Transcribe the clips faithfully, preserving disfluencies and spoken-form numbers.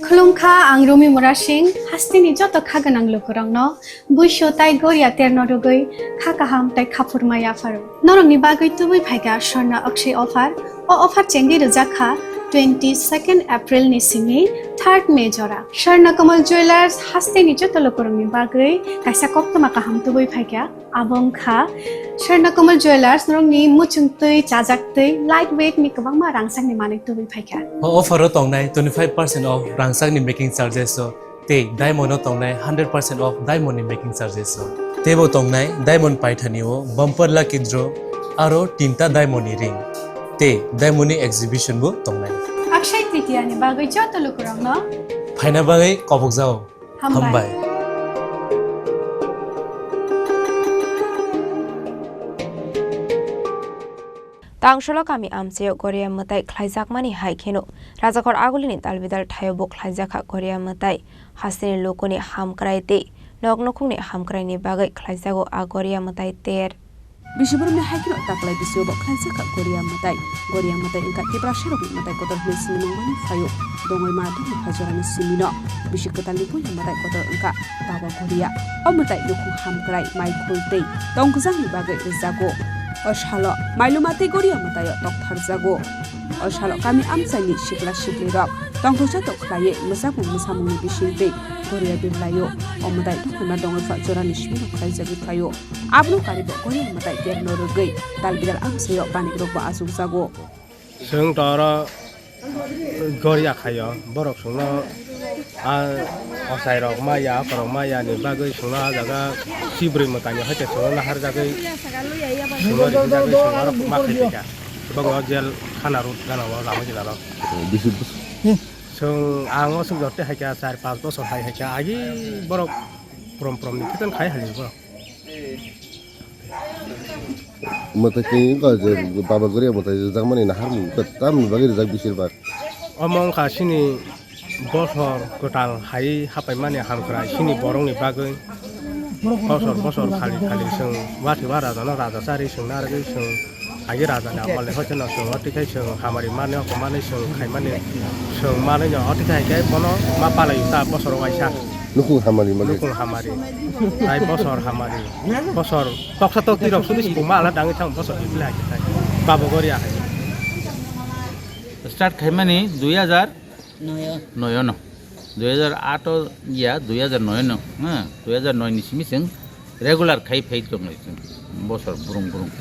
Khulumkha, ang Rumi Murasing, hasteni joto kha gwnang lukurokno buisu tai goria terno rwgwi kha kaham tai khaphurma yapharo. Norokni bagwi tubui phaikha Swarna Akshay offer. O offer chengwi rwjak kha twenty second April ni simi third May jora. Swarna Kamal Jewellers hasteni joto lukurokni bagwi kaisa koktwma kaham tubui phaikha. Abo wngkha Swarna Kamal Jewellers, norokni muchung twi, chajak twi, light weight ni kwbangma rangchakni manwi tubui phaikha. O offer o tongnai twenty five percent off rangchakni making charges o, tei diamond o tongnai hundred percent off diamond ni making charges o. Teibo tongnai diamond paithani o bumper lucky draw aro tinta diamond ni ring tei diamond ni exhibition bo tongnai. Akshay Tritiya ni bagwi joto lukurokno phaina bagwi kobokjao. Hambai. Hambai. Tangsolo kami amchaio goria mwtai khlaijakmani hai kheno Rajakhor Agulini dalbidal thaio bo khlaijakha goria mwtai. Hasteni lukuni hamkrai tei nok nukhungni hamkraini bagwi khlaijago a goria mwtai ter. Bisi borokni hai kheno taklai bisio bo khlaijak kha goria mwtai. Goria mwtai wngkha Tiprasarokni mwtai kotor hwnwi sinimung mani phaio. Dongoi ma dongoi pha jorani simino. Bisi kwtalni puila mwtai kotor wngkha Baba Goria. O mwtai nukhung hamkrai, mai khul tei tongkjakni bagwi rwjago. O salo Mailuma tei Goria mwtaio toktharjago. O salo kami amchaini sikla siklirok tongthoksa tok khlaiwi mwchapung mwsamungni bising tei Goria birlaio. O mwtai dongoi ma dongoi pha jorani simino khlaijagwi phaio. Abono karibo goria mwtai terno rwgwi dalbidal amchaio panikrokbo achukjago. Chwng to oro goria khaio, borok chwngno a ochairok maya, aphorok maya ni bagwi chwngno a jaga chibrwi mwtaini hai khe chwngno naharjagwi chwngno rihijagwi chwng oro ma khai phaikha. Chwngno jel khana road gana o lama gana rok. Bisi bwswk? Chwng ang o chwng joto hai kha char panch bosor hai hai kha agi borok prom prom ni khitan khai hali borok. Mwtai twi wngkha je Baba Goria mwtai rijak mani naharmung tamni bagwi rijak besir bak. Omo wngkha chini bosor kwtal hai hapaimani hamkrai chini borokni bagwi. Bosor bosor khali khali chwng wathiba rajano raja chari chwng narwgwi chwng agi rajani amolni hoiteno chwng otikhai chwng hamari mani oko mani chwng khaimani chwng manwi no otikhai khe bono ma palai ta bosoro waisa. Nukhung hamari mani. Nukhung hamari. Tai bosor hamari. Bosor toksa tokti rok sudi sibuk ma ala dangwi thang bosor hiphilai hai khe tai. Baba Goria hai. Start khaimani dui hajar noyo. Noyo no. Dui hajar ato ya, dui hajar noyo no. Ha, dui hajar noi ni simi chwng regular khai phai tong lai chwng. Bosor burung burung.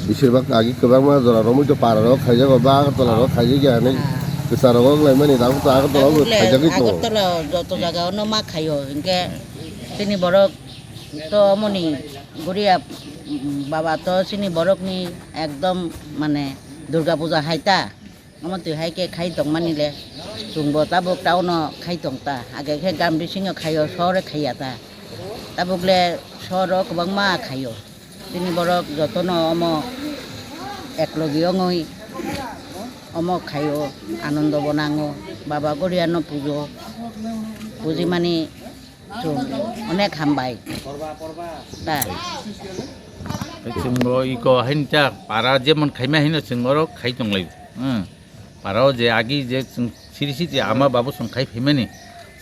Bisir bak agi kwbangma jora romwi to para rok khaijago, ba Agartala rok khaijak ya hinwi kwcharo wng lai mani, tabuk to Agartala o khaijagwi tongo. Agartala joto jaga ono ma khaio, hinkhe chini borok to omoni Goria, mm, baba to chini borokni ekdom mane Durga Puja hai ta. Omo twi hai khe khai tongmani le, chwngbo tabuk town-o khai tong ta, age khe gam bisingo khaio, sore khaiya ta. Tabuk le soro kwbangma khaio. Chini borok jotono omo eklogi wngwi omo khaio, anondo bo nango, Baba Goriano pujo, pujimani chwng onek hambai. Ta. Chwngbo iko haini ta para jemon khaima hino chwng oro khai tonglai. Hmm. Para o je agi je chwng siri siri ama babu chwng khai phaimani.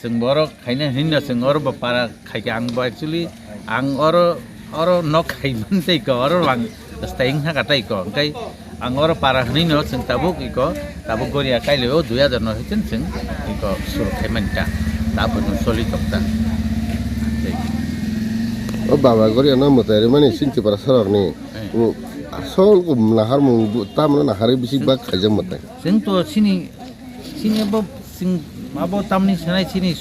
Chwng bo oro khaina hinna chwng oro bo para khaikha ang bo actually ang oro, oro nok khai man tei ko oro lang staying ha ka tai ko. Hwnkhe ang oro para hinwi no chwng tabuk iko, tabuk Goria kailio dui hajar no hichwng chwng iko suru khai man ta. Tabuk no soli tok ta. Tei. O baba Goria no mwtai rimani sinti para sorok ni. Eh. O asol ko naharmung bu-, tamno nahari bisi bak khaijak mwtai. Chwng to chini, chini abo chwng abo tamni sanai chini,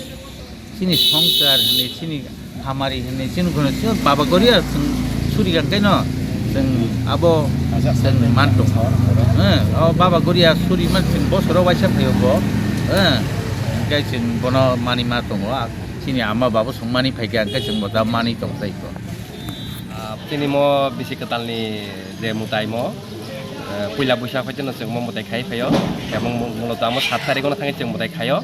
chini songchar hinwi, chini hamari hinwi, chini guna chini Baba Goria chwng suri gan kaino chwng abo chwng man tong. Eh, o Baba Goria suri man chwng bosoro waisa phaio bo. Eh, hwnkhe chwng bono mani ma tongo. Chini ama babo songmani phaikha hwnkhe chwng bo da mani tong tai ko. Ah, chini mo bisi kwtalni je mwtai mo, eh, puila buisa phaiteno chwng mo mwtai khai phaio, emon mo-, muloto amo sat tarikh ono thangwi chwng mwtai khaio,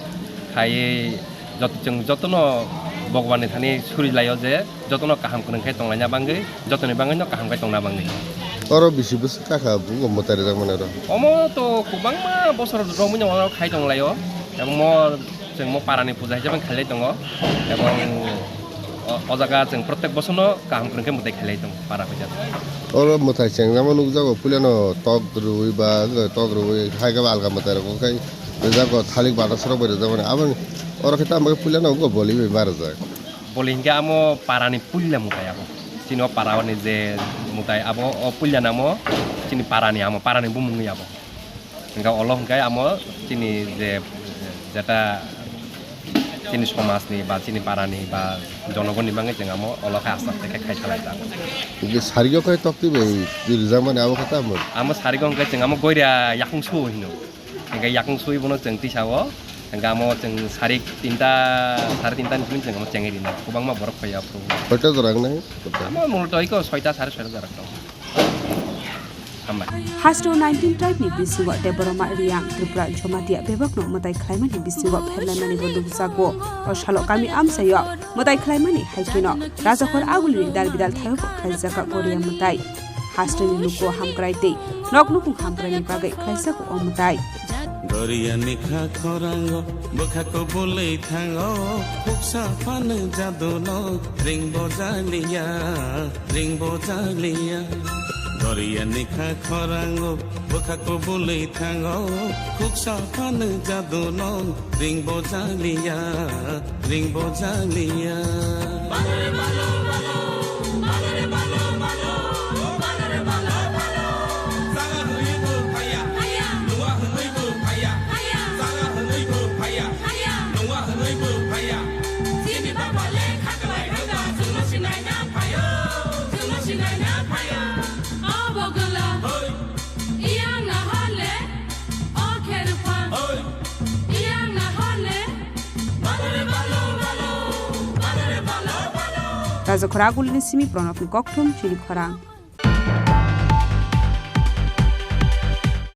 khaiwi jot-, chwng jotono Bhagwanni thani suri laio je jotono kaham kwrwng khe tonglaina bagwi, jotoni bagwino kaham khe tongna bagwi. Oro bisi bwswk kakha bugo mwtai rijak mani oro? Omo to kwbangma bosor romwino oro khai tonglaio. Ebong mo chwng mo parani puja hisabe khailai tongo. Ebong o, o jaga chwng protek bosorno kaham kwrwng khe mwtai khailai tongo para puja. Oro mwtai chengjama nukjago, puilano tok rwui ba tok rwui hai khe alga mwtai rok khai rwjago, thalik bana sorok bai rwjakmani. Aboni oro khe tamo khe puilano wngkha boli bai ma rwjak. Boli hinkhe amo parani puila mwtai abo. Chini o parani je mwtai abo, o puila namo chini parani amo, parani bumungni abo. Hinkhe olo hinkhe amo chini je jeta chini somajni ba chini parani ba jonogonni bagwi chwng amo olo khe aste aste khe khai salaijak. Hinkhe sarigo khe tokti bai rijak mani abo khe tamo? Amo sarigo hinkhe chwng amo goira yakung su hino. Hinkhe yakung sui bono chwng tisa o. Hinkhe amo chwng sarik tinta, sare tinta ni simi chwng amo chengwi rina. Kwbangma borok phaiya phuru. Koita jora wngnai? Amo muluto iko soita, sare soita jora tong. Hambai. Hasto nineteen tribe ni bisingo Debbarma, Riyang, Tripura, Jamatia bebakno mwtai khlaimani bisingo pherlaimani bo nukjago. O salo kami amchaio mwtai khlaimani hai kheno Rajakhor Agulini dal bidal thaio bo khlaijak Goria mwtai. Hasteni luku hamkrai tei nok nukhung hamkraini bagwi khlaijago o mwtai. Doriya nikha khorango bwkha kubulwi thango, khuksa phano jaduno ringbo jaliya, ringbo jaliya. Doriya nikha khorango bwkha kubulwi thango, khuksa phano jaduno ringbo jaliya, ringbo jaliya. Rajakhor Agulini simi Pranabni kokthum chini khorang.